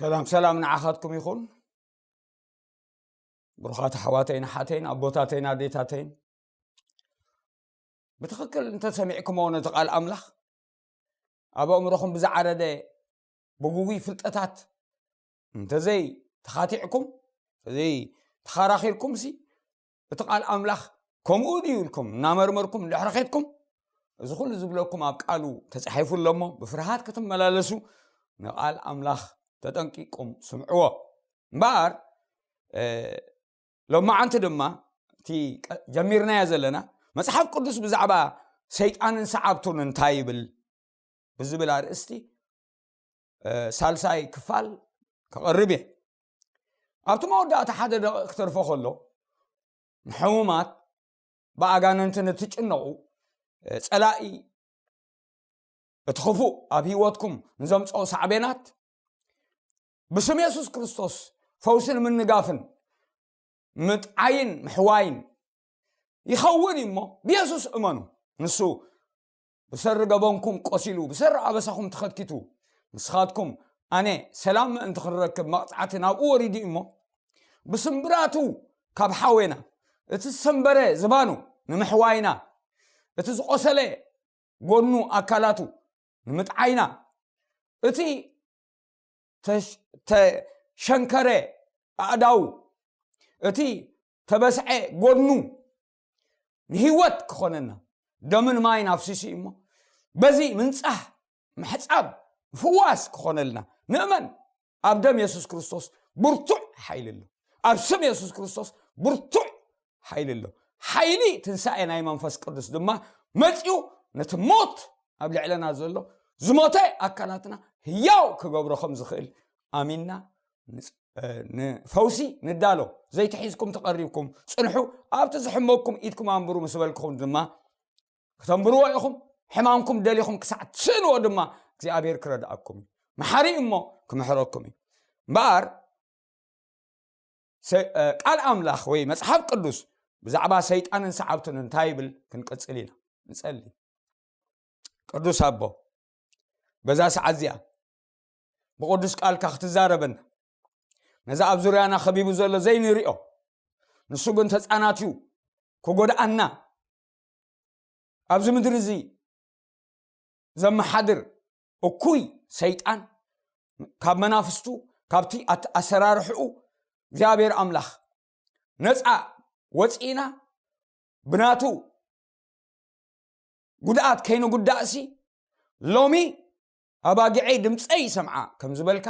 ሰላም ሰላም ንዓኻትኩም ይኹን። ብሩኻት ኣሕዋተይን ኣሓተይን፣ ኣቦታተይን ኣዴታተይን፣ ብትኽክል እንተሰሚዕኩምዎ ነቲ ቃል ኣምላኽ፣ ኣብ ኣእምሮኹም ብዝዓረደ ብጉጉይ ፍልጠታት እንተዘይ ተኻቲዕኩም፣ እንተዘይ ተኻራኺርኩምሲ፣ እቲ ቃል ኣምላኽ ከምኡ ድዩ ኢልኩም እናመርመርኩም እንድሕር ኸድኩም፣ እዚ ኩሉ ዝብለኩም ኣብ ቃሉ ተጻሒፉ ኣሎ እሞ፣ ብፍርሃት ክትመላለሱ ንቃል ኣምላኽ ተጠንቂቁም ስምዕዎ። እምበኣር፣ እ፣ ሎማዓንቲ ድማ እቲ ቀ-፣ ጀሚርናዮ ዘለና መጽሓፍ ቅዱስ ብዛዕባ ሰይጣንን ሰዓብቱን እንታይ ይብል ብዝብል ኣርእስቲ፣ እ፣ ሳልሳይ ክፋል ከቐርብ እየ። ኣብቲ መወዳእታ ሓደ ደቂቕ ክተርፎ ከሎ፣ ንሕሙማት፣ ብኣጋንንቲ ንትጭነቑ፣ እ፣ ጸላኢ እቲ ክፉእ ኣብ ህይወትኩም ንዘምጽኦ ሳዕቤናት፣ ብስም የሱስ ክርስቶስ ፈውስን ምንጋፍን ምጥዓይን ምሕዋይን ይኸውን እዩ እሞ፣ ብየሱስ እመኑ። ንሱ ብሰሪ ገበንኩም ቆሲሉ፣ ብሰሪ ኣበሳኹም ተኸትኪቱ፣ ንስኻትኩም ኣነ ሰላም ምእንቲ ክንረክብ መቕጻዕቲ ናብኡ ወሪዱ እዩ እሞ፣ ብስምብራቱ ካብ ሓዌና፣ እቲ ዝሰንበረ ዝባኑ ንምሕዋይና፣ እቲ ዝቆሰለ ጎኑ ኣካላቱ ንምጥዓይና፣ እቲ ተሽ-፣ ተሸንከረ ኣእዳው፣ እቲ ተበስዐ ጎኑ ንህይወት ክኾነና ደምን ማይን ኣፍሲሱ እዩ እሞ፣ በዚ ምንጻህ፣ ምሕጻብ፣ ምፍዋስ ክኾነልና ንእመን። ኣብ ደም የሱስ ክርስቶስ ብርቱዕ ሓይሊ ኣሎ። ኣብ ስም የሱስ ክርስቶስ ብርቱዕ ሓይሊ ኣሎ። ሓይሊ ትንሳኤ ናይ መንፈስ ቅዱስ ድማ መጺኡ ነቲ ሞት ኣብ ልዕለና ዘሎ ዝሞተ ኣካላትና ህያው ክገብሮ ከም ዝኽእል ኣሚንና ንጽ-፣ እ፣ ንፈውሲ ንዳሎ። ዘይተሒዝኩም ተቐሪብኩም ጽንሑ፣ ኣብቲ ዝሕመኩም ኢድኩም ኣንብሩ ምስ በልኩኹም ድማ ክተንብርዎ ኢኹም። ሕማምኩም ደሊኹም ክሳዕ ትስእንዎ ድማ እግዚኣብሔር ክረድኣኩም እዩ። መሓሪ እዩ እሞ ክምሕረኩም እዩ። እምበኣር ሰ-፣ እ፣ ቃል ኣምላኽ ወይ መጽሓፍ ቅዱስ ብዛዕባ ሰይጣንን ሰዓብቱን እንታይ ይብል ክንቅጽል ኢና። ንጸሊ። ቅዱስ ኣቦ፣ በዛ ሰዓት እዚኣ ብቅዱስ ቃልካ ክትዛረበና፣ ነዚ ኣብ ዙርያና ከቢቡ ዘሎ ዘይንሪኦ፣ ንሱ ግን ተጻናትዩ ክጎድኣና፣ ኣብዚ ምድሪ እዚ ዘመሓድር እኩይ ሰይጣን፣ ካብ መናፍስቱ፣ ካብቲ ኣት-፣ ኣሰራርሕኡ እግዚኣብሔር ኣምላኽ ነፃ ወፂእና፣ ብናቱ ጉድኣት ከይንጉዳእሲ፣ ሎሚ ኣባጊዐይ ድምፀይ ይሰምዓ ከም ዝበልካ፣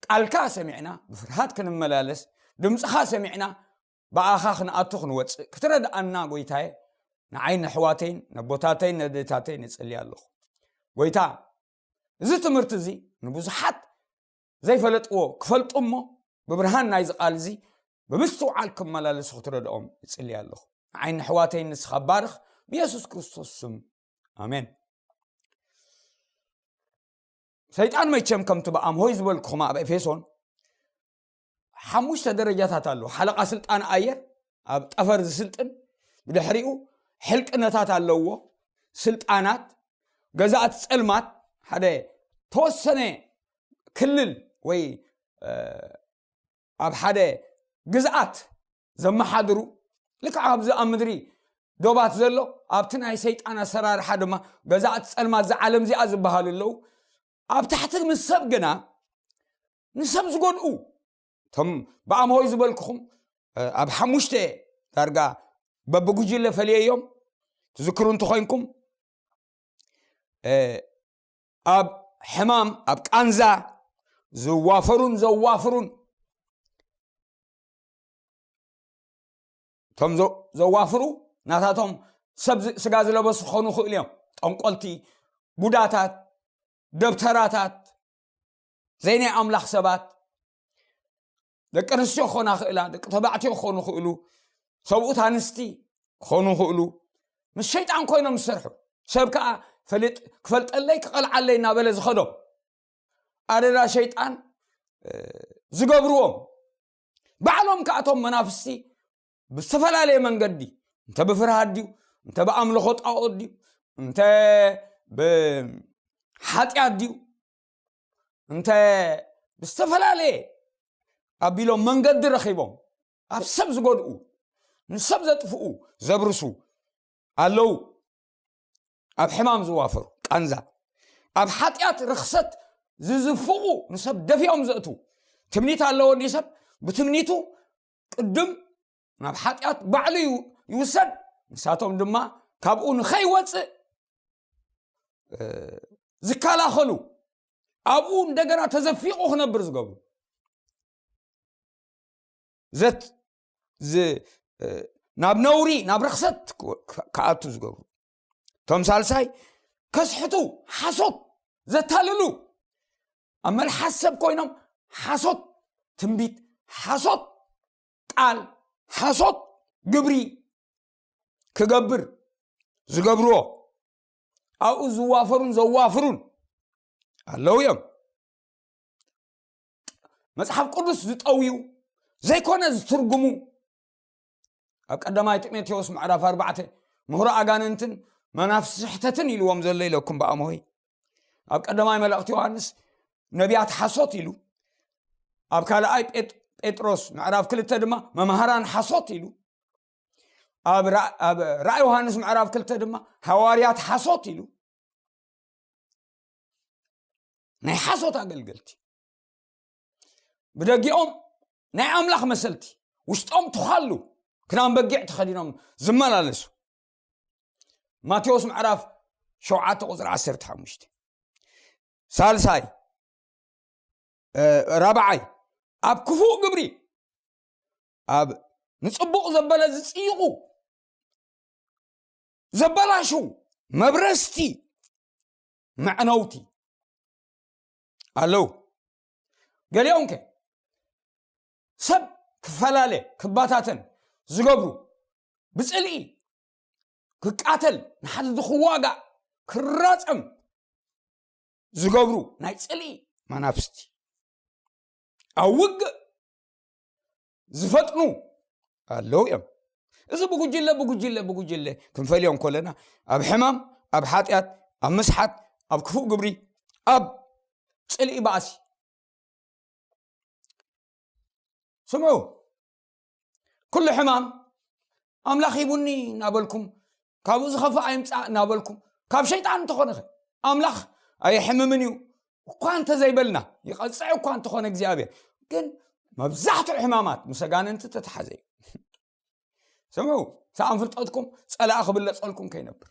ቃልካ ሰሚዕና ብፍርሃት ክንመላለስ፣ ድምፅኻ ሰሚዕና ብኣኻ ክንኣቱ ክንወፅእ ክትረድኣና፣ ጎይታየ፣ ንዓይ፣ ንኣሕዋተይን ነቦታተይን ነደታተይን እጽሊ ኣለኹ። ጎይታ፣ እዚ ትምህርቲ እዚ ንብዙሓት ዘይፈለጥዎ ክፈልጡ እሞ፣ ብብርሃን ናይዚ ቃል እዚ ብምስትውዓል ክመላለሱ ክትረድኦም እጽሊ ኣለኹ። ንዓይ፣ ንኣሕዋተይን ንስኻ ባርኽ፣ ብየሱስ ክርስቶስ ስም፣ ኣሜን። ሰይጣን መቸም ከምቲ ብኣምሆይ ዝበልኩኹም ኣብ ኤፌሶን ሓሙሽተ ደረጃታት ኣለዎ። ሓለቓ ስልጣን ኣየር፣ ኣብ ጠፈር ዝስልጥን፣ ብድሕሪኡ ሕልቅነታት ኣለዎ፣ ስልጣናት፣ ገዛእቲ ጸልማት፣ ሓደ ተወሰነ ክልል ወይ፣ እ፣ ኣብ ሓደ ግዝኣት ዘመሓድሩ፣ ልክዕ ኣብዚ ኣብ ምድሪ ዶባት ዘሎ፣ ኣብቲ ናይ ሰይጣን ኣሰራርሓ ድማ ገዛእቲ ጸልማት እዛ ዓለም እዚኣ ዝበሃሉ ኣለዉ። ኣብ ታሕቲ ምስ ሰብ ግና ንሰብ ዝጎድኡ፣ እቶም ብኣምሆይ ዝበልኩኹም፣ እ፣ ኣብ ሓሙሽተ ዳርጋ በብጉጅለ ፈልየዮም ትዝክሩ እንተኾይንኩም፣ እ፣ ኣብ ሕማም፣ ኣብ ቃንዛ ዝዋፈሩን ዘዋፍሩን፣ እቶም ዘ-፣ ዘዋፍሩ ናታቶም ሰብ ዝ-፣ ስጋ ዝለበሱ ክኾኑ ይኽእሉ እዮም። ጠንቆልቲ፣ ቡዳታት፣ ደብተራታት፣ ዘይናይ ኣምላኽ ሰባት፣ ደቂ ኣንስትዮ ክኾና ይኽእላ፣ ደቂ ተባዕትዮ ክኾኑ ይኽእሉ፣ ሰብኡት ኣንስቲ ክኾኑ ይኽእሉ፣ ምስ ሸይጣን ኮይኖም ዝሰርሑ። ሰብ ከኣ ፈሊጥ-፣ ክፈልጠለይ ክቐልዓለይ እናበለ ዝኸዶም ኣደዳ ሸይጣን፣ እ፣ ዝገብርዎም፣ ባዕሎም ከኣ እቶም መናፍስቲ ብዝተፈላለየ መንገዲ፣ እንተ ብፍርሃት ድዩ፣ እንተ ብኣምልኾ ጣኦት ድዩ፣ እንተ ብሓጢኣት ድዩ፣ እንተ ብዝተፈላለየ ኣቢሎም መንገዲ ረኺቦም ኣብ ሰብ ዝጎድኡ፣ ንሰብ ዘጥፍኡ፣ ዘብርሱ ኣለዉ። ኣብ ሕማም ዝዋፈሩ፣ ቃንዛ፣ ኣብ ሓጢኣት ርኽሰት ዝዝፍቑ፣ ንሰብ ደፊኦም ዘእትዉ። ትምኒት ኣለዎ እንዲ ሰብ፣ ብትምኒቱ ቅድም ናብ ሓጢኣት ባዕሉ ይው- ይውሰድ። ንሳቶም ድማ ካብኡ ንኸይወፅእ ዝከላኸሉ፣ ኣብኡ እንደገና ተዘፊቑ ክነብር ዝገብሩ፣ ዘት ዝ ናብ ነውሪ፣ ናብ ርኽሰት ክኣቱ ዝገብሩ። እቶም ሳልሳይ፣ ከስሕቱ፣ ሓሶት ዘታልሉ፣ ኣብ መልሓስ ሰብ ኮይኖም ሓሶት ትንቢት፣ ሓሶት ቃል፣ ሓሶት ግብሪ ክገብር ዝገብርዎ፣ ኣብኡ ዝዋፈሩን ዘዋፍሩን ኣለዉ እዮም። መጽሓፍ ቅዱስ ዝጠውዩ፣ ዘይኮነ ዝትርጉሙ። ኣብ ቀዳማይ ጢሞቴዎስ ምዕራፍ ኣርባዕተ፣ ምህሮ ኣጋንንትን መናፍስቲ ስሕተትን ኢልዎም ዘሎ ኢለኩም ብኣምሆይ። ኣብ ቀዳማይ መልእኽቲ ዮሃንስ ነቢያት ሓሶት ኢሉ። ኣብ ካልኣይ ጴጥ- ጴጥሮስ ምዕራፍ ክልተ ድማ መምሃራን ሓሶት ኢሉ። ኣብ ራ- ኣብ ራእይ ዮሃንስ ምዕራፍ ክልተ ድማ ሃዋርያት ሓሶት ኢሉ። ናይ ሓሶት ኣገልገልቲ፣ ብደጊኦም ናይ ኣምላኽ መሰልቲ፣ ውሽጦም ትኻሉ፣ ክዳን በጊዕ ተኸዲኖም ዝመላለሱ። ማቴዎስ ምዕራፍ ሸውዓተ ቁፅሪ ዓሰርተ ሓሙሽተ። ሳልሳይ እ፣ ራብዓይ፣ ኣብ ክፉእ ግብሪ፣ ኣብ ንጽቡቕ ዘበለ ዝጽይቑ፣ ዘበላሹ፣ መብረስቲ፣ መዕነውቲ ኣለዉ። ገሊኦም ከ ሰብ ክፈላለ ክባታተን ዝገብሩ፣ ብጽልኢ ክቃተል፣ ንሓድዱ ክዋጋእ፣ ክራጸም ዝገብሩ ናይ ጽልኢ መናፍስቲ፣ ኣብ ውግእ ዝፈጥኑ ኣለዉ እዮም። እዚ ብጉጅለ ብጉጅለ ብጉጅለ ክንፈልዮም ከለና፣ ኣብ ሕማም፣ ኣብ ሓጢኣት፣ ኣብ ምስሓት፣ ኣብ ክፉእ ግብሪ፣ ኣብ ጽልኢ ባእሲ። ስምዑ፣ ኩሉ ሕማም ኣምላኽ ሂቡኒ እናበልኩም፣ ካብኡ ዝኸፍእ ኣይምጻእ እናበልኩም፣ ካብ ሸይጣን እንተኾነ ኸ ኣምላኽ ኣየሕምምን እዩ እኳ እንተዘይበልና፣ ይቐጽዕ እኳ እንተኾነ እግዚኣብሔር፣ ግን መብዛሕትኡ ሕማማት ምስ ኣጋንንቲ ተተሓዘ እዩ። ስምዑ፣ ሰኣን ፍልጠትኩም ጸላኢ ክብለጸልኩም ከይነብር።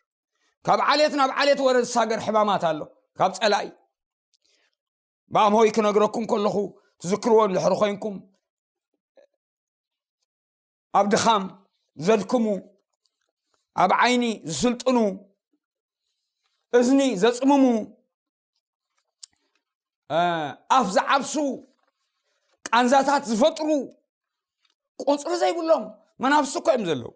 ካብ ዓሌት ናብ ዓሌት ወረ ዝሳገር ሕማማት ኣሎ፣ ካብ ጸላኢ። ብኣምሆይ ክነግረኩም ከለኹ ትዝክርዎ እንድሕር ኮይንኩም፣ ኣብ ድኻም ዘድክሙ፣ ኣብ ዓይኒ ዝስልጥኑ፣ እዝኒ ዘጽምሙ፣ እ፣ ኣፍ ዝዓብሱ፣ ቃንዛታት ዝፈጥሩ፣ ቁጽሪ ዘይብሎም መናፍስቲ እኮ እዮም ዘለዉ።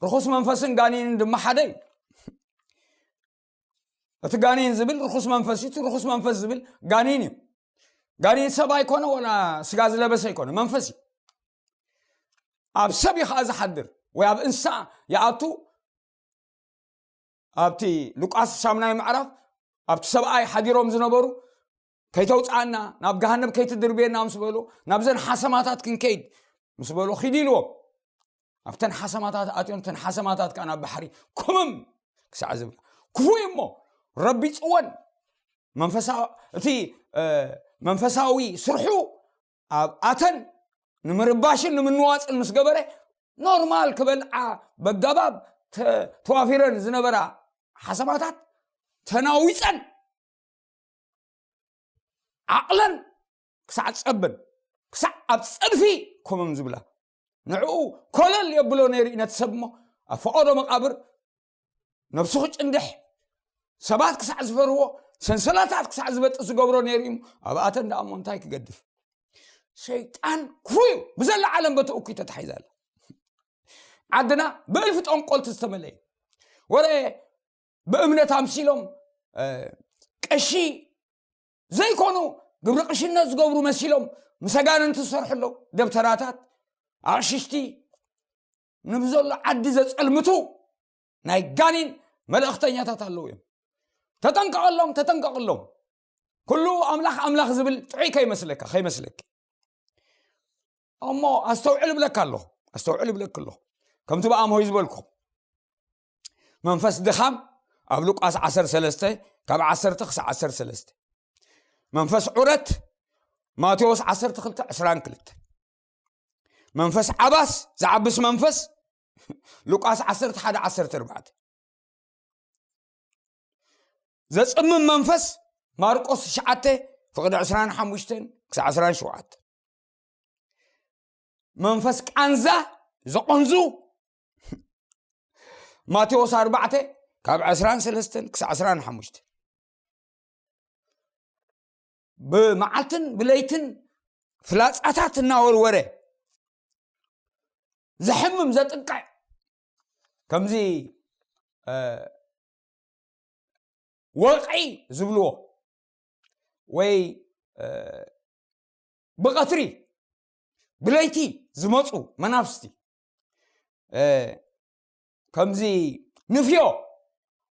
ርኹስ መንፈስን ጋኔንን ድማ ሓደ እዩ። እቲ ጋኔን ዝብል ርኹስ መንፈስ እዩ፣ እቲ ርኹስ መንፈስ ዝብል ጋኔን እዩ። ጋኔን ሰብ ኣይኮነ፣ ወላ ስጋ ዝለበሰ ኣይኮነ፣ መንፈስ እዩ። ኣብ ሰብ እዩ ከዓ ዝሓድር፣ ወይ ኣብ እንስሳ ይኣቱ። ኣብቲ ሉቃስ ሻምናይ ምዕራፍ፣ ኣብቲ ሰብኣይ ሓዲሮም ዝነበሩ፣ "ከይተውፅኣና፣ ናብ ገሃነብ ከይትድርብየና" ምስ በሉ፣ "ናብዘን ሓሰማታት ክንከይድ" ምስ በሉ፣ "ኪዱ" ኢልዎም። ኣብተን ሓሰማታት ኣትዮም፣ እተን ሓሰማታት ከዓ ናብ ባሕሪ ኩምም ክሳዕ ዝብላ፣ ክፉእ እዩ እሞ ረቢፅወን። መንፈሳ- እቲ እ፣ መንፈሳዊ ስርሑ ኣብ ኣተን ንምርባሽን ንምንዋፅን ምስ ገበረ፣ ኖርማል ክበልዓ በጋባብ ተ- ተዋፊረን ዝነበራ ሓሰማታት ተናዊፀን፣ ዓቕለን ክሳዕ ጸበን፣ ክሳዕ ኣብ ጸድፊ ኮመም ዝብላ። ንዕኡ ኮለል የብሎ ነይሩ እዩ ነቲ ሰብ እሞ፣ ኣብ ፈቐዶ መቓብር ነብሱ ክጭንድሕ፣ ሰባት ክሳዕ ዝፈርዎ፣ ሰንሰላታት ክሳዕ ዝበጥስ ዝገብሮ ነይሩ እዩ። ኣብኣተን ደኣ እሞ እንታይ ክገድፍ? ሸይጣን ክፉእ እዩ። ብዘላ ዓለም በቲ እኩይ ተታሒዛ ኣላ። ዓድና ብእልፊ ጠንቆልቲ ዝተመልአ እዩ። ወረ ብእምነት ኣምሲሎም፣ እ፣ ቀሺ ዘይኮኑ ግብሪ ቅሽነት ዝገብሩ መሲሎም ምስ ኣጋንንቲ ዝሰርሑ ኣለዉ። ደብተራታት፣ ኣቕሽሽቲ፣ ንብዘሎ ዓዲ ዘጸልምቱ ናይ ጋኔን መልእኽተኛታት ኣለዉ እዮም። ተጠንቀቐሎም፣ ተጠንቀቐሎም። ኩሉ ኣምላኽ ኣምላኽ ዝብል ጥዑይ ከይመስለካ ከይመስለኪ። እሞ ኣስተውዕል እብለካ ኣለኹ፣ ኣስተውዕል እብለኪ ኣለኹ። ከምቲ ብኣምሆይ ዝበልኩ፣ መንፈስ ድኻም ኣብ ሉቃስ ዓሰርተ ሰለስተ ካብ ዓሰርተ ክሳብ ዓሰርተ ሰለስተ፣ መንፈስ ዑረት ማቴዎስ ዓሰርተ ክልተ ዕስራን ክልተ፣ መንፈስ ዓባስ ዝዓብስ መንፈስ ሉቃስ ዓሰርተ ሓደ ዓሰርተ ኣርባዕተ፣ ዘጽምም መንፈስ ማርቆስ ትሽዓተ ፍቕዲ ዕስራን ሓሙሽተን ክሳብ ዕስራን ሸውዓተ፣ መንፈስ ቃንዛ ዘቆንዙ ማቴዎስ ኣርባዕተ ካብ ዕስራን ሰለስተን ክሳብ ዕስራን ሓሙሽተን፣ ብመዓልትን ብለይትን ፍላጻታት እናወርወረ ዘሕምም ዘጥቅዕ፣ ከምዚ እ፣ ወቕዒ ዝብልዎ ወይ እ፣ ብቐትሪ ብለይቲ ዝመፁ መናፍስቲ እ፣ ከምዚ ንፍዮ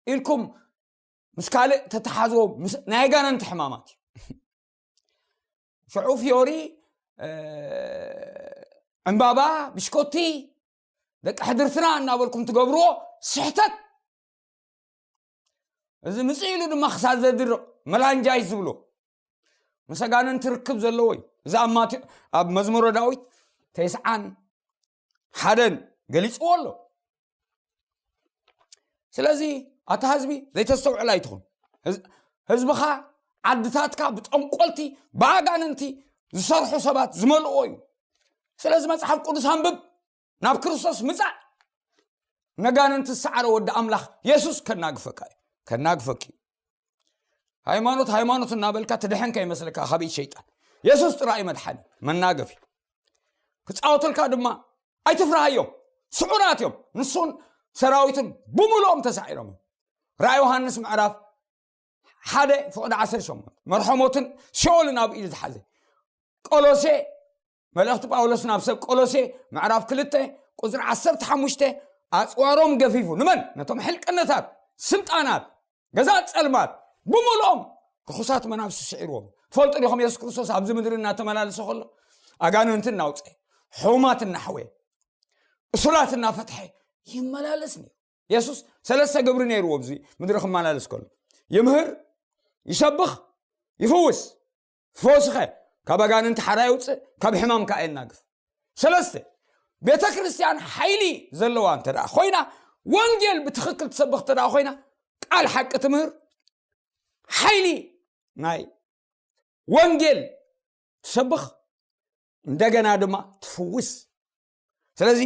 ኢልኩም ምስ ካልእ ተተሓዝዎ ምስ- ናይ ኣጋንንቲ ሕማማት እዩ። ሽዑ ፍዮሪ እ፣ ዕምባባ ብሽኮቲ ደቂ ሕድርትና እናበልኩም ትገብርዎ ስሕተት፣ እዚ ምጽእ ኢሉ ድማ ክሳብ ዘድርቕ መላንጃይ ዝብሎ ምስ ኣጋንንቲ ርክብ ዘለዎ እዩ። እዚ ኣብ ማቴ- ኣብ መዝሙረ ዳዊት ተስዓን ሓደን ገሊጽዎ ኣሎ። ስለዚ ኣታ ህዝቢ ዘይተስተውዕል ኣይትኹን። ህዝ- ህዝብኻ ዓድታትካ ብጠንቆልቲ ብኣጋንንቲ ዝሰርሑ ሰባት ዝመልኦ እዩ። ስለዚ መጽሓፍ ቅዱስ ኣንብብ፣ ናብ ክርስቶስ ምጻእ። ነጋንንቲ ዝሰዓረ ወዲ ኣምላኽ የሱስ ከናግፈካ እዩ፣ ከናግፈኪ እዩ። ሃይማኖት ሃይማኖት እናበልካ ትድሕን ከይመስለካ ካብ ኢድ ሸይጣን። የሱስ ጥራይ መድሓኒ መናገፊ። ክጻወቱልካ ድማ ኣይትፍርሃዮም። ስዑራት እዮም። ንሱን ሰራዊቱን ብምልኦም ተሳዒሮም እዮም። ራእይ ዮሃንስ ምዕራፍ ሓደ ፍቕዲ ዓሰርተ ሸሞንተ፣ መርሖሞትን ሲኦልን ኣብ ኢዱ ዝሓዘ። ቆሎሴ፣ መልእኽቲ ጳውሎስ ናብ ሰብ ቆሎሴ ምዕራፍ ክልተ ቁጽሪ ዓሰርተ ሓሙሽተ፣ ኣጽዋሮም ገፊፉ ንመን? ነቶም ሕልቅነታት፣ ስልጣናት፣ ገዛእ ጸልማት ብምልኦም ርኹሳት መናፍስቲ ስዒርዎም። ትፈልጡ ዲኹም? የሱስ ክርስቶስ ኣብዚ ምድሪ እናተመላለሰ ከሎ ኣጋንንቲ እናውፀ፣ ሕሙማት እናሕወየ፣ እሱራት እናፈትሐ ይመላለስ ነይሩ። የሱስ ሰለስተ ግብሪ ነይርዎ ኣብዚ ምድሪ ክመላለስ ከሎ፣ ይምህር፣ ይሰብኽ፣ ይፍውስ። ፈውስኸ ካብ ኣጋንንቲ ሓራ የውፅእ፣ ካብ ሕማም ከዓ የናግፍ። ሰለስተ፣ ቤተ ክርስቲያን ሓይሊ ዘለዋ እንተ ደኣ ኮይና፣ ወንጌል ብትኽክል ትሰብኽ እንተ ደኣ ኮይና፣ ቃል ሓቂ ትምህር፣ ሓይሊ ናይ ወንጌል ትሰብኽ፣ እንደገና ድማ ትፍውስ። ስለዚ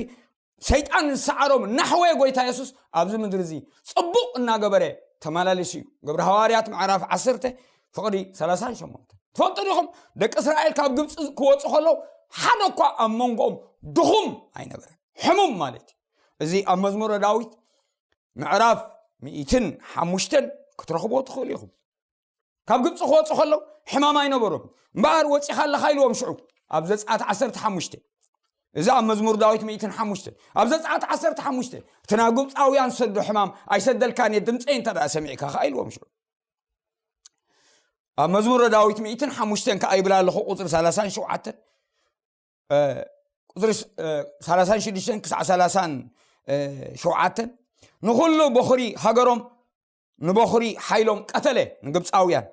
ሰይጣን ዝሰዓሮም እናሕወየ ጎይታ የሱስ ኣብዚ ምድሪ እዚ ጽቡቕ እናገበረ ተመላሊሱ እዩ። ግብሪ ሃዋርያት ምዕራፍ ዓሰርተ ፍቕዲ ሰላሳን ሸሞንተን። ትፈልጡ ዲኹም? ደቂ እስራኤል ካብ ግብፂ ክወፁ ከለዉ ሓደ እኳ ኣብ መንጎኦም ድኹም ኣይነበረን። ሕሙም ማለት እዩ። እዚ ኣብ መዝሙረ ዳዊት ምዕራፍ ሚእትን ሓሙሽተን ክትረኽብዎ ትኽእሉ ኢኹም። ካብ ግብፂ ክወፁ ከለዉ ሕማም ኣይነበሮም። እምበኣር ወፂኻ ኣለኻ ኢልዎም ሽዑ ኣብ ዘፅኣት ዓሰርተ ሓሙሽተ። እዚ ኣብ መዝሙር ዳዊት ሚእትን ሓሙሽተን። ኣብ ዘፅኣት ዓሰርተ ሓሙሽተ፣ እቲ ናብ ግብፃውያን ዝሰዶ ሕማም ኣይሰደልካን እየ፣ ድምፀይ እንተ ደኣ ሰሚዕካ ኸዓ ኢልዎም ሽዑ። ኣብ መዝሙረ ዳዊት ሚእትን ሓሙሽተን ከኣ ይብል ኣለኹ፣ ቁፅሪ ሰላሳን ሸውዓተን፣ እ፣ ቁፅሪ ስ- እ፣ ሰላሳን ሽዱሽተን ክሳዕ ሰላሳን ሸውዓተን፣ ንኹሉ በኹሪ ሃገሮም ንበኹሪ ሓይሎም ቀተለ፣ ንግብፃውያን።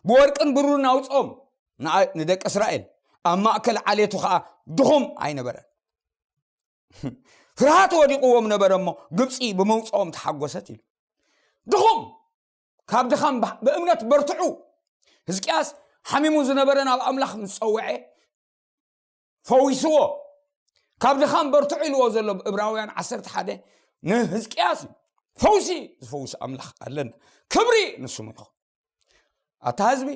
ብወርቅን ብሩርን ኣውፅኦም ንኣ- ንደቂ እስራኤል፣ ኣብ ማእከል ዓሌቱ ኸዓ ድኹም ኣይነበረን። ፍርሃት ወዲቕዎም ነበረ እሞ፣ ግብፂ ብምውፅኦም ተሓጎሰት ኢሉ። ድኹም፣ ካብ ድኻም ብ- ብእምነት በርትዑ። ህዝቅያስ ሓሚሙ ዝነበረ ናብ ኣምላኽ ምስ ጸውዐ፣ ፈዊስዎ። ካብ ድኻም በርትዑ ኢልዎ ዘሎ ብእብራውያን ዓሰርተ ሓደ ንህዝቅያስ እዩ። ፈውሲ ዝፈውስ ኣምላኽ ኣለና። ክብሪ ንስሙ ይኹን። ኣታ ህዝቢ፣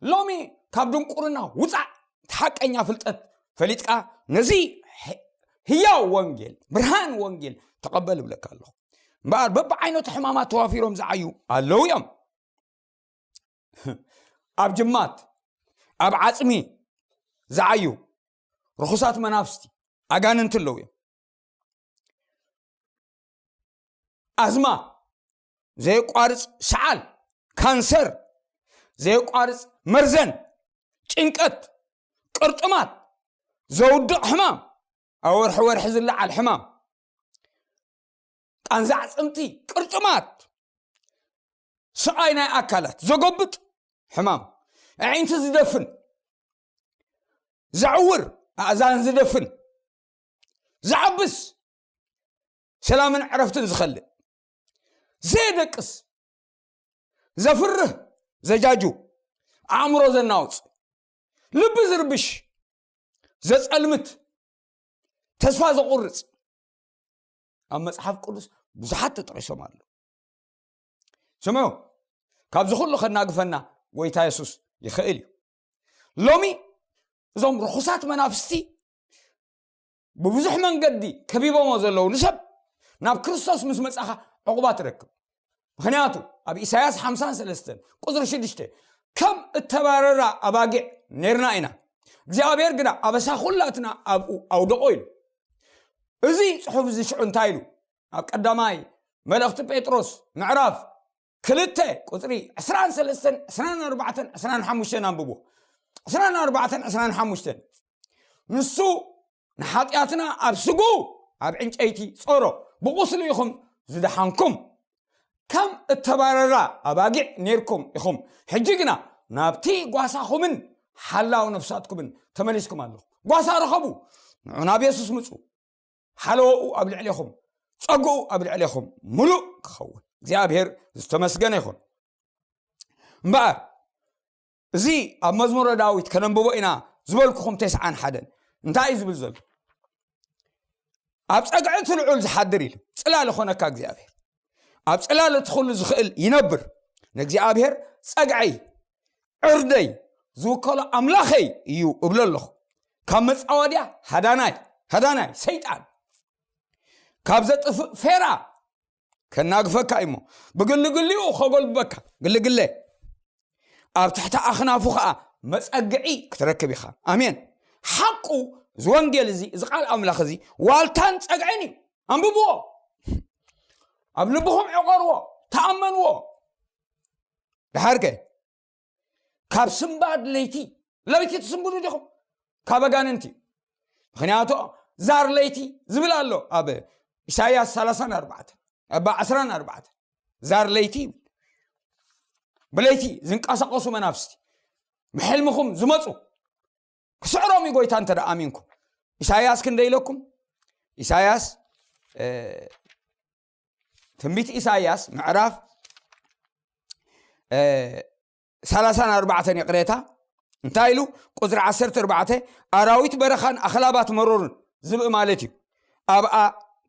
ሎሚ ካብ ድንቁርና ውፃእ፣ እቲ ሓቀኛ ፍልጠት ፈሊጥካ ነዚ ህ- ህያው ወንጌል፣ ብርሃን ወንጌል ተቐበል እብለካ ኣለኹ። እምበኣር በብዓይነቱ ሕማማት ተዋፊሮም ዝዓዩ ኣለዉ እዮም። ኣብ ጅማት፣ ኣብ ዓፅሚ ዝዓዩ ርኹሳት መናፍስቲ፣ ኣጋንንቲ ኣለዉ እዮም። ኣዝማ፣ ዘየቋርፅ ሰዓል፣ ካንሰር፣ ዘየቋርጽ መርዘን፣ ጭንቀት፣ ቅርጥማት፣ ዘውድቕ ሕማም፣ ኣብ ወርሒ ወርሒ ዝለዓል ሕማም፣ ቃንዛ ኣዕጽምቲ፣ ቅርጥማት፣ ስቓይ ናይ ኣካላት ዘጎብጥ ሕማም፣ ኣዒንቲ ዝደፍን፣ ዘዕውር ኣእዛን ዝደፍን፣ ዘዓብስ ሰላምን ዕረፍትን ዝኸልእ፣ ዘየደቅስ፣ ዘፍርህ፣ ዘጃጁ፣ ኣእምሮ ዘናውጽ፣ ልቢ ዝርብሽ፣ ዘጸልምት፣ ተስፋ ዘቑርጽ፣ ኣብ መጽሓፍ ቅዱስ ብዙሓት ተጠቒሶም ኣለዉ። ስምዑ፣ ካብዚ ኩሉ ከናግፈና ጎይታ የሱስ ይኽእል እዩ። ሎሚ እዞም ርኹሳት መናፍስቲ ብብዙሕ መንገዲ ከቢቦሞ ዘለዉ ንሰብ ናብ ክርስቶስ ምስ መጻኻ ዕቑባ ትረክብ። ምኽንያቱ ኣብ ኢሳያስ ሓምሳን ሰለስተን ቁጽሪ ሽዱሽተ ከም እተባረራ ኣባጊዕ ነርና ኢና፣ እግዚኣብሔር ግና ኣበሳ ኩላትና ኣብኡ ኣውደቆ ኢሉ። እዚ ጽሑፍ እዚ ሽዑ እንታይ ኢሉ? ኣብ ቀዳማይ መልእኽቲ ጴጥሮስ ምዕራፍ ክልተ ቁጽሪ ዕስራን ሰለስተን፣ ዕስራን ኣርባዕተን፣ ዕስራን ሓሙሽተን ኣንብቦ። ዕስራን ኣርባዕተን፣ ዕስራን ሓሙሽተን። ንሱ ንሓጢኣትና ኣብ ስጉ ኣብ ዕንጨይቲ ጾሮ፣ ብቁስሉ ኢኹም ዝደሓንኩም። ከም እተባረራ ኣባጊዕ ኔርኩም ኢኹም። ሕጂ ግና ናብቲ ጓሳኹምን ሓላው ነፍሳትኩምን ተመሊስኩም ኣለኹም። ጓሳ ርኸቡ፣ ንዑ ናብ የሱስ ምጹ። ሓለወኡ ኣብ ልዕሌኹም፣ ጸግኡ ኣብ ልዕሌኹም ምሉእ ክኸውን። እግዚኣብሔር ዝተመስገነ ይኹን። እምበኣር እዚ ኣብ መዝሙረ ዳዊት ከነንብቦ ኢና ዝበልኩኹም ተስዓን ሓደን እንታይ እዩ ዝብል ዘሎ? ኣብ ጸግዒ እቲ ልዑል ዝሓድር ኢሉ፣ ጽላል ኾነካ እግዚኣብሔር። ኣብ ጽላል እቲ ኩሉ ዝኽእል ይነብር። ንእግዚኣብሔር ጸግዐይ፣ ዕርደይ፣ ዝውከሎ ኣምላኸይ እዩ እብሎ ኣለኹ። ካብ መጻወድያ ሃዳናይ፣ ሃዳናይ ሰይጣን፣ ካብ ዘጥፍእ ፌራ ከናግፈካ እዩሞ፣ ብግልግሊኡ ከጎልብበካ፣ ግልግለ፣ ኣብ ትሕቲ ኣኽናፉ ኸኣ መጸግዒ ክትረክብ ኢኻ። ኣሜን። ሓቁ፣ እዚ ወንጌል እዚ፣ እዚ ቃል ኣምላኽ እዚ ዋልታን ጸግዕን እዩ። ኣንብብዎ፣ ኣብ ልብኹም ዕቆርዎ፣ ተኣመንዎ። ደሓርከ ካብ ስንባድ ለይቲ፣ ለይቲ ትስንብዱ ዲኹም? ካብ ኣጋንንቲ። ምኽንያቱ ዛር ለይቲ ዝብል ኣሎ ኣብ ኢሳይያስ ሰላሳን ኣርባዕተን፣ ኣብ ዕስራን ኣርባዕተን። ዛር ለይቲ ይብል። ብለይቲ ዝንቀሳቐሱ መናፍስቲ፣ ብሕልምኹም ዝመጹ፣ ክስዕሮም እዩ ጎይታ እንተ ደኣ ኣሚንኩም። ኢሳይያስ ክንደይ ኢለኩም? ኢሳይያስ፣ እ፣ ትንቢት ኢሳይያስ ምዕራፍ፣ እ፣ ሰላሳን ኣርባዕተን ይቕሬታ። እንታይ ኢሉ? ቁጽሪ ዓሰርተ ኣርባዕተ፣ ኣራዊት በረኻን ኣኽላባት መሮርን ዝብኢ ማለት እዩ። ኣብኣ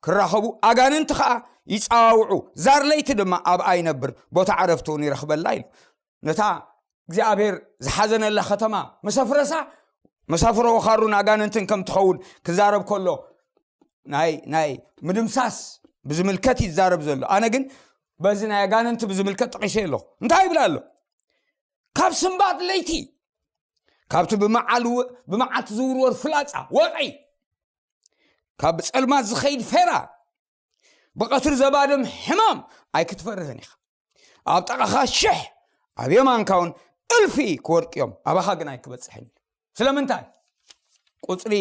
ክራኸቡ፣ ኣጋንንቲ ኸኣ ይጸዋውዑ፣ ዛር ለይቲ ድማ ኣብኣ ይነብር፣ ቦታ ዕረፍቲ እውን ይረኽበላ ኢሉ። ነታ እግዚኣብሔር ዝሓዘነላ ከተማ መሰፍረሳ፣ መሳፍሮ ወኻሩን ኣጋንንትን ከም ትኸውን ክዛረብ ከሎ፣ ናይ፣ ናይ ምድምሳስ ብዝምልከት ይዛረብ ዘሎ። ኣነ ግን በዚ ናይ ኣጋንንቲ ብዝምልከት ጠቒሰ ኣለኹ። እንታይ ይብል ኣሎ? ካብ ስንባድ ለይቲ፣ ካብቲ ብመዓል-፣ ብመዓልቲ ዝውርወር ፍላጻ፣ ወቕዒ፣ ካብ ጸልማት ዝኸይድ ፌራ፣ ብቐትሪ ዘባድም ሕማም ኣይክትፈርህን ኢኻ። ኣብ ጥቓኻ ሽሕ፣ ኣብ የማንካ እውን እልፊ ክወድቁ እዮም፣ ኣባኻ ግን ኣይክበጽሕን እዩ። ስለምንታይ? ቁጽሪ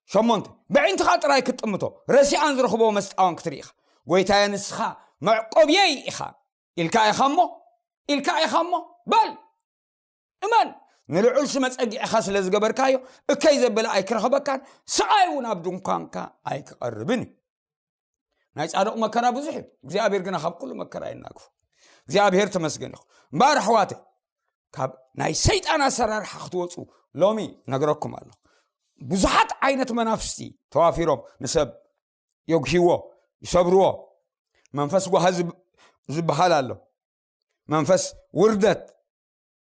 ሸሞንተ፣ ብዕንትኻ ጥራይ ክትጥምቶ፣ ረሲኣን ዝረኽቦ መስጣዋን ክትርኢ ኢኻ። ጎይታየ፣ ንስኻ መዕቆብየይ ኢኻ ኢልካ ኢኻ እሞ፣ ኢልካ ኢኻ እሞ፣ በል፣ እመን። ንልዑል ስመ ጸጊዕኻ ስለ ዝገበርካዮ፣ እከይ ዘበለ ኣይክረኽበካን፣ ስቓይ እውን ኣብ ድንኳንካ ኣይክቐርብን እዩ። ናይ ጻድቕ መከራ ብዙሕ እዩ፣ እግዚኣብሔር ግና ካብ ኩሉ መከራ የናግፎ። እግዚኣብሔር ተመስገን ይኹን። እምበኣር ኣሕዋተይ፣ ካብ ናይ ሰይጣን ኣሰራርሓ ክትወጹ ሎሚ ነግረኩም ኣለኹ። ብዙሓት ዓይነት መናፍስቲ ተዋፊሮም ንሰብ የጉህይዎ፣ ይሰብርዎ። መንፈስ ጓሂ ዝብ-፣ ዝበሃል ኣሎ። መንፈስ ውርደት፣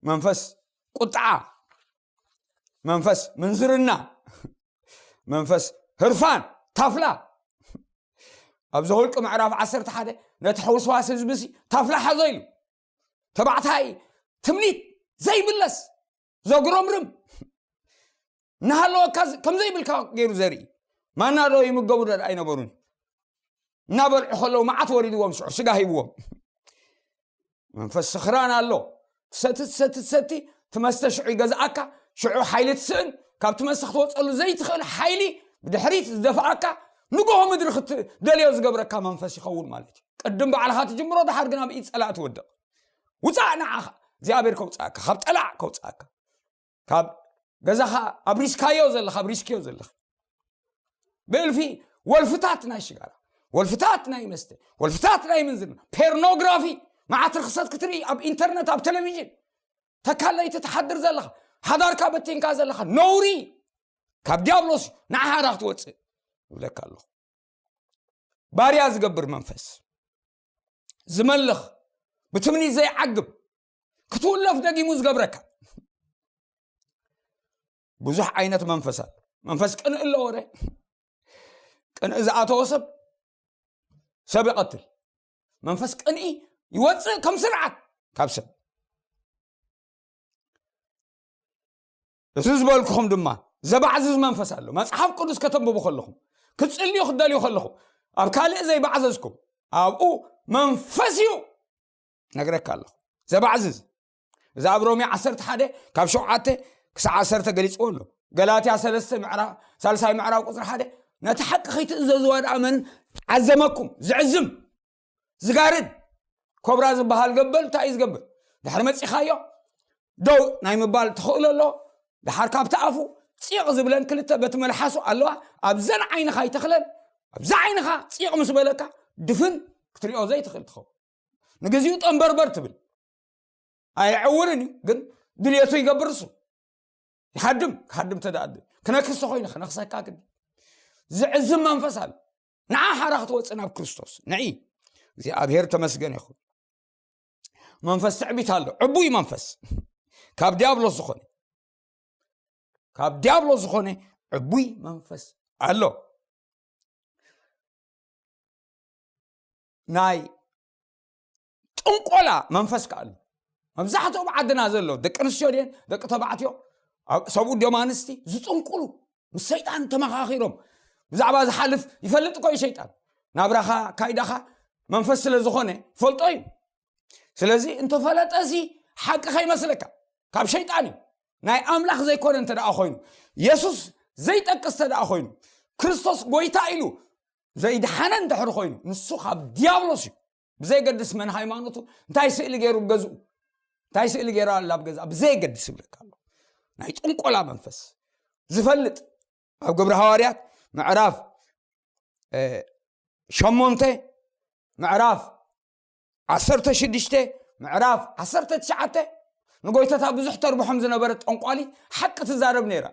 መንፈስ ቁጥዓ፣ መንፈስ ምንዝርና፣ መንፈስ ህርፋን፣ ታፍላ። ኣብ ዘኍልቍ ምዕራፍ ዓሰርተ ሓደ ነቲ ሕውስዋስ ህዝቢ ሲ ታፍላ ሓዞ ኢሉ። ተባዕታይ ትምኒት ዘይብለስ ዘጉረምርም እናሃለወካ ዝ-፣ ከም ዘይብልካ ገይሩ ዘርኢ። ማና ዶ ይምገቡ ዶ ኣይነበሩን? እናበልዑ ከለዉ መዓት ወሪድዎም ሽዑ ስጋ ሂብዎም። መንፈስ ስኽራን ኣሎ። ትሰቲ ትሰቲ ትሰቲ፣ ትመስተ ሽዑ ይገዝኣካ። ሽዑ ሓይሊ ትስእን፣ ካብ ትመስተ ክትወፀሉ ዘይትኽእል ሓይሊ ብድሕሪት ዝደፍኣካ፣ ንጎሆ ምድሪ ክትደልዮ ዝገብረካ መንፈስ ይኸውን ማለት እዩ። ቅድም ባዕልኻ ትጅምሮ፣ ድሓር ግን ኣብ ኢድ ፀላእ ትወድቕ። ውፃእ ንዓኻ እግዚኣብሔር ከውፅኣካ፣ ካብ ጠላዕ ከውፅኣካ፣ ካብ ገዛኻ ኣብሪስካዮ ዘለኻ ኣብሪስክዮ ዘለኻ። ብእልፊ ወልፍታት ናይ ሽጋራ፣ ወልፍታት ናይ መስተ፣ ወልፍታት ናይ ምንዝርና፣ ፖርኖግራፊ፣ መዓት ርክሰት ክትርኢ ኣብ ኢንተርነት፣ ኣብ ቴሌቪዥን፣ ተካለይቲ ትሓድር ዘለኻ፣ ሓዳርካ በቲንካ ዘለኻ ነውሪ፣ ካብ ዲያብሎስ ንዓኻ ክትወፅእ ይብለካ ኣለኹ። ባርያ ዝገብር መንፈስ፣ ዝመልኽ፣ ብትምኒት ዘይዓግብ፣ ክትውለፍ ደጊሙ ዝገብረካ ብዙሕ ዓይነት መንፈስ ኣሎ። መንፈስ ቅንኢ ኣሎ። ወረ ቅንኢ ዝኣተወ ሰብ ሰብ ይቐትል። መንፈስ ቅንኢ ይወፅእ ከም ስርዓት ካብ ሰብ። እዚ ዝበልኩኹም ድማ ዘባዕዝዝ መንፈስ ኣሎ። መፅሓፍ ቅዱስ ከተንብቡ ከለኹም፣ ክትፅልዩ ክትደልዩ ከለኹም፣ ኣብ ካልእ ዘይባዕዘዝኩም፣ ኣብኡ መንፈስ እዩ ነግረካ ኣለኹ። ዘባዕዝዝ፣ እዚ ኣብ ሮሜ ዓሰርተ ሓደ ካብ ሸውዓተ ክሳዕ ዓሰርተ ገሊፅዎ ኣሎ። ገላትያ ሰለስተ ምዕራፍ፣ ሳልሳይ ምዕራፍ ቁፅሪ ሓደ፣ ነቲ ሓቂ ከይትእዘዝዋ ደኣ መን ዓዘመኩም? ዝዕዝም፣ ዝጋርድ፣ ኮብራ ዝበሃል ገበል እንታይ እዩ ዝገብር? ድሕሪ መፂኻዮ ደው ናይ ምባል ተኽእሎ ኣሎ። ድሓር ካብቲ ኣፉ ፂቕ ዝብለን ክልተ በቲ መልሓሱ ኣለዋ። ኣብዘን ዓይንኻ ይተኽለን። ኣብዛ ዓይንኻ ፂቕ ምስ በለካ ድፍን ክትሪኦ ዘይትኽእል ትኸውን። ንግዚኡ ጠንበርበር ትብል። ኣይዕውርን እዩ፣ ግን ድልየቱ ይገብር እሱ። ይሃድም፣ ክሃድም ተዳኣደ። ክነክስ ተኾይነ ክነክሰካ ግዲ። ዝዕዝም መንፈስ ኣሎ። ንዓ ሓራ ክትወፅእ ናብ ክርስቶስ። ንዒ። እግዚኣብሔር ተመስገን ይኹን። መንፈስ ትዕቢት ኣሎ። ዕቡይ መንፈስ። ካብ ዲያብሎስ ዝኾነ። ካብ ዲያብሎስ ዝኾነ ዕቡይ መንፈስ ኣሎ። ናይ ጥንቆላ መንፈስ ከኣ ኣሎ። መብዛሕትኦም ዓድና ዘሎ ደቂ ኣንስትዮ ድየን ደቂ ተባዕትዮ፣ ኣብ ሰብኡ ድዮም ኣንስቲ ዝጥንቁሉ፣ ምስ ሰይጣን ተመኻኺሮም። ብዛዕባ ዝሓልፍ ይፈልጥ እኮ እዩ ሰይጣን። ናብራኻ ካይዳኻ መንፈስ ስለ ዝኾነ ይፈልጦ እዩ። ስለዚ እንተፈለጠ እዚ ሓቂ ከይመስለካ፣ ካብ ሸይጣን እዩ። ናይ ኣምላኽ ዘይኮነ እንተ ደኣ ኮይኑ፣ የሱስ ዘይጠቅስ እንተ ደኣ ኮይኑ፣ ክርስቶስ ጎይታ ኢሉ ዘይድሓነ እንድሕር ኮይኑ፣ ንሱ ካብ ዲያብሎስ እዩ። ብዘይገድስ መን ሃይማኖቱ፣ እንታይ ስእሊ ገይሩ ኣብ ገዝኡ፣ እንታይ ስእሊ ገይሩ ኣላ ኣብ ገዛ፣ ብዘይገድስ ይብለካ ኣሎ። ናይ ጥንቆላ መንፈስ ዝፈልጥ፣ ኣብ ግብሪ ሃዋርያት ምዕራፍ፣ እ፣ ሸሞንተ፣ ምዕራፍ ዓሰርተ ሽዱሽተ፣ ምዕራፍ ዓሰርተ ትሽዓተ፣ ንጎይታታ ብዙሕ ተርብሖም ዝነበረት ጠንቋሊ ሓቂ ትዛረብ ነይራ።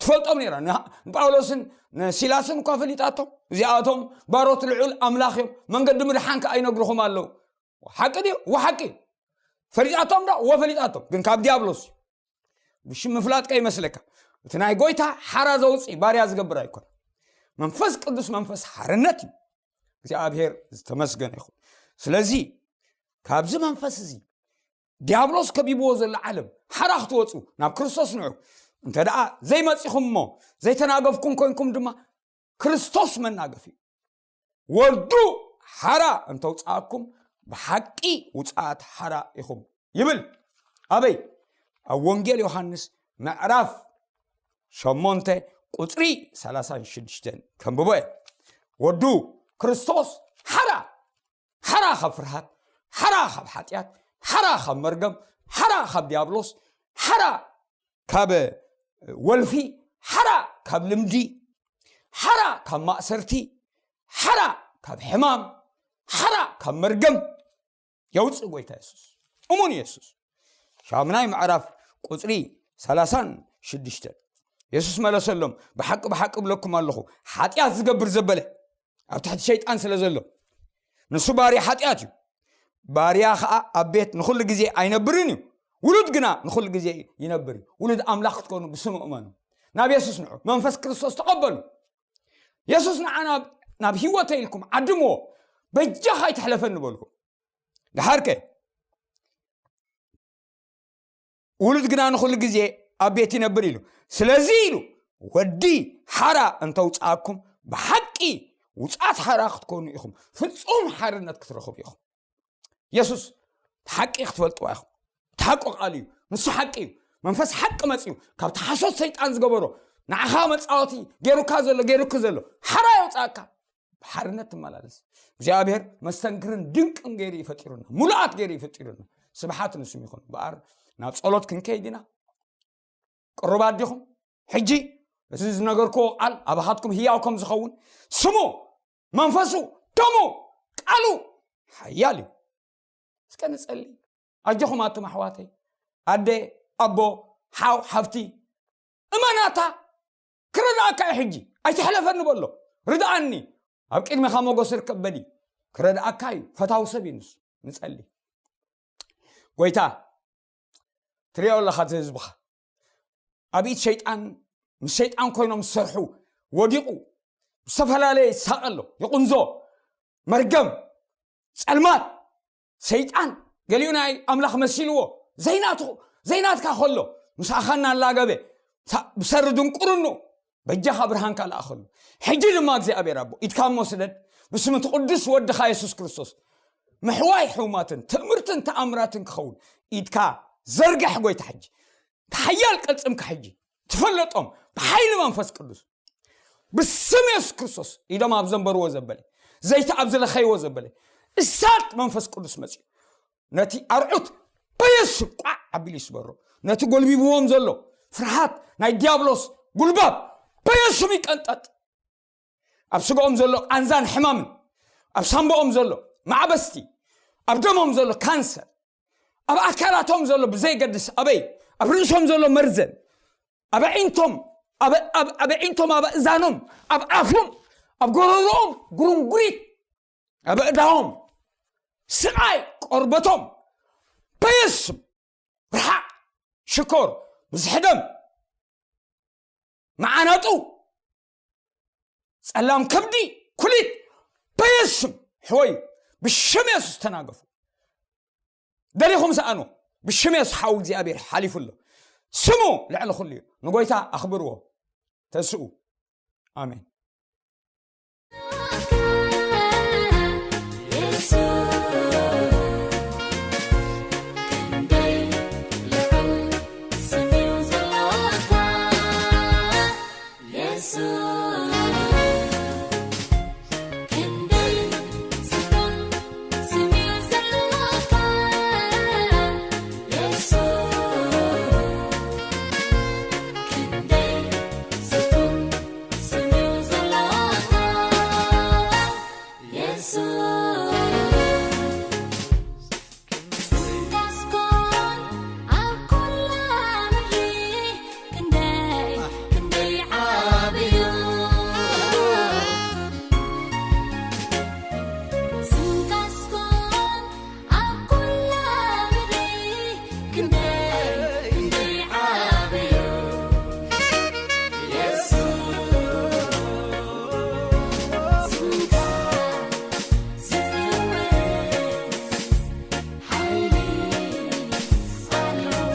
ትፈልጦም ነይራ። ን-፣ ንጳውሎስን ንሲላስን እኳ ፈሊጣቶም። እዚኣቶም ባሮት ልዑል ኣምላኽ እዮም፣ መንገዲ ምድሓን ከኣ ይነግርኹም ኣለዉ። ሓቂ ድዩ? ወሓቂ። ፈሊጣቶም ዶ? ወፈሊጣቶም። ግን ካብ ዲያብሎስ እዩ። ብሽም ምፍላጥ ከይመስለካ። እቲ ናይ ጎይታ ሓራ ዘውፅእ ባርያ ዝገብር ኣይኮነ። መንፈስ ቅዱስ መንፈስ ሓርነት እዩ። እግዚኣብሔር ዝተመስገነ ይኹን። ስለዚ ካብዚ መንፈስ እዚ ዲያብሎስ ከቢብዎ ዘሎ ዓለም ሓራ ክትወፁ ናብ ክርስቶስ ንዑ። እንተ ደኣ ዘይመፂኹም እሞ ዘይተናገፍኩም ኮንኩም ድማ ክርስቶስ መናገፊ እዩ። ወዱ ሓራ እንተውፅኣኩም ብሓቂ ውፅኣት ሓራ ኢኹም ይብል። ኣበይ? ኣብ ወንጌል ዮሃንስ ምዕራፍ ሸሞንተ ቁፅሪ ሰላሳን ሽዱሽተን ከንብቦ እየ። ወዱ ክርስቶስ ሓራ፣ ሓራ ካብ ፍርሃት፣ ሓራ ካብ ሓጢኣት፣ ሓራ ካብ መርገም፣ ሓራ ካብ ዲያብሎስ፣ ሓራ ካብ ወልፊ፣ ሓራ ካብ ልምዲ፣ ሓራ ካብ ማእሰርቲ፣ ሓራ ካብ ሕማም፣ ሓራ ካብ መርገም የውፅእ ጎይታ የሱስ። እሙን የሱስ። ሻምናይ ምዕራፍ ቁፅሪ ሰላሳን ሽዱሽተን የሱስ መለሰሎም፣ ብሓቂ ብሓቂ እብለኩም ኣለኹ፣ ሓጢኣት ዝገብር ዘበለ ኣብ ትሕቲ ሸይጣን ስለ ዘሎ፣ ንሱ ባርያ ሓጢኣት እዩ። ባርያ ኸኣ ኣብ ቤት ንኹሉ ግዜ ኣይነብርን እዩ፣ ውሉድ ግና ንኹሉ ግዜ ይነብር እዩ። ውሉድ ኣምላኽ ክትኮኑ ብስሙ እመኑ። ናብ የሱስ ንዑ፣ መንፈስ ክርስቶስ ተቐበሉ። የሱስ ንዓ ናብ፣ ናብ ህይወተይ ኢልኩም ዓድምዎ፣ በጃኻ ኣይትሕለፈኒ በልኩ። ደሓርከ ውሉድ ግና ንኹሉ ግዜ ኣብ ቤት ይነብር ኢሉ። ስለዚ ኢሉ፣ ወዲ ሓራ እንተውፅኣኩም ብሓቂ ውፃት ሓራ ክትኮኑ ኢኹም፣ ፍጹም ሓርነት ክትረኽቡ ኢኹም። የሱስ ሓቂ ክትፈልጥዋ ኢኹም። ሓቂ ቃል እዩ። ንሱ ሓቂ እዩ። መንፈስ ሓቂ መፅዩ ካብቲ ሓሶት ሰይጣን ዝገበሮ ንዓኻ መፃወቲ ገይሩካ ዘሎ ገይሩክ ዘሎ ሓራ የውፃእካ። ብሓርነት ትመላለስ። እግዚኣብሔር መስተንክርን ድንቅን ገይሩ ይፈጢሩና፣ ሙሉኣት ገይሩ ይፈጢሩና። ስብሓት ንስም ይኹን። በኣር ናብ ጸሎት ክንከይድ ኢና። ቅሩባት ዲኹም? ሕጂ እዚ ዝነገርክዎ ቃል ኣባኻትኩም ህያው ከም ዝኸውን ስሙ። መንፈሱ፣ ደሙ፣ ቃሉ ሓያል እዩ። እስከ ንጸሊ። ኣጆኹም ኣቱም ኣሕዋተይ፣ ኣደ፣ ኣቦ፣ ሓው፣ ሓፍቲ፣ እመናታ። ክረድኣካ እዩ። ሕጂ ኣይትሕለፈኒ በሎ። ርድኣኒ፣ ኣብ ቅድሚኻ ሞገስ ርከብ በሊ። ክረድኣካ እዩ። ፈታዊ ሰብ እዩ ንሱ። ንጸሊ። ጎይታ፣ ትሪኦ ኣለኻ እቲ ህዝብኻ ኣብ ኢድ ሸይጣን፣ ምስ ሸይጣን ኮይኖም ዝሰርሑ ወዲቑ ዝተፈላለየ ይሳቐ ኣሎ። ይቑንዞ፣ መርገም፣ ጸልማት፣ ሰይጣን። ገሊኡ ናይ ኣምላኽ መሲልዎ ዘይናቱ ዘይናትካ ከሎ ምስኣኻ እናላገበ ሳ- ብሰሪ ድንቁርኑ በጃኻ ብርሃንካ ለኣኸሉ። ሕጂ ድማ እግዚኣብሔር ኣቦ ኢድካ እሞ ስደድ፣ ብስም እቲ ቅዱስ ወድኻ የሱስ ክርስቶስ ምሕዋይ ሕውማትን ትእምርትን ተኣምራትን ክኸውን ኢድካ ዘርግሕ። ጎይታ ሕጂ ተሓያል ቅልጽምካ ሕጂ ትፈለጦም ብሓይሊ መንፈስ ቅዱስ ብስም የሱስ ክርስቶስ ኢዶም ኣብ ዘንበርዎ ዘበለ ዘይቲ ኣብ ዝለኸይዎ ዘበለ እሳት መንፈስ ቅዱስ መፅዩ ነቲ ኣርዑት በየሱም ቋዕ ኣቢሉ ይስበሮ። ነቲ ጎልቢብዎም ዘሎ ፍርሃት ናይ ዲያብሎስ ጉልባብ በየሱም ይቀንጠጥ። ኣብ ስጋኦም ዘሎ ቃንዛን ሕማምን፣ ኣብ ሳምባኦም ዘሎ ማዕበስቲ፣ ኣብ ደሞም ዘሎ ካንሰር፣ ኣብ ኣካላቶም ዘሎ ብዘይገድስ ኣበይ፣ ኣብ ርእሶም ዘሎ መርዘን፣ ኣብ ኣዒንቶም፣ ኣብ ኣብ- ኣብ ኣዒንቶም፣ ኣብ እዛኖም፣ ኣብ ኣፎም፣ ኣብ ጎረሮኦም ጉርንጉሪት፣ ኣብ ኣእዳዎም ስቓይ ቆርበቶም በየስም ርሓቕ ሽኮር ምስሕደም መዓናጡ ጸላም ከብዲ ኩሊት በየስም ሕወዩ ብሽም የሱስ ተናገፉ። ደሊኹም ሰኣኑ። ብሽም የሱስ ሓው እግዚኣብሔር ሓሊፉ ኣሎ። ስሙ ልዕሊ ኩሉ እዩ። ንጎይታ ኣኽብርዎ። ተስኡ። ኣሜን።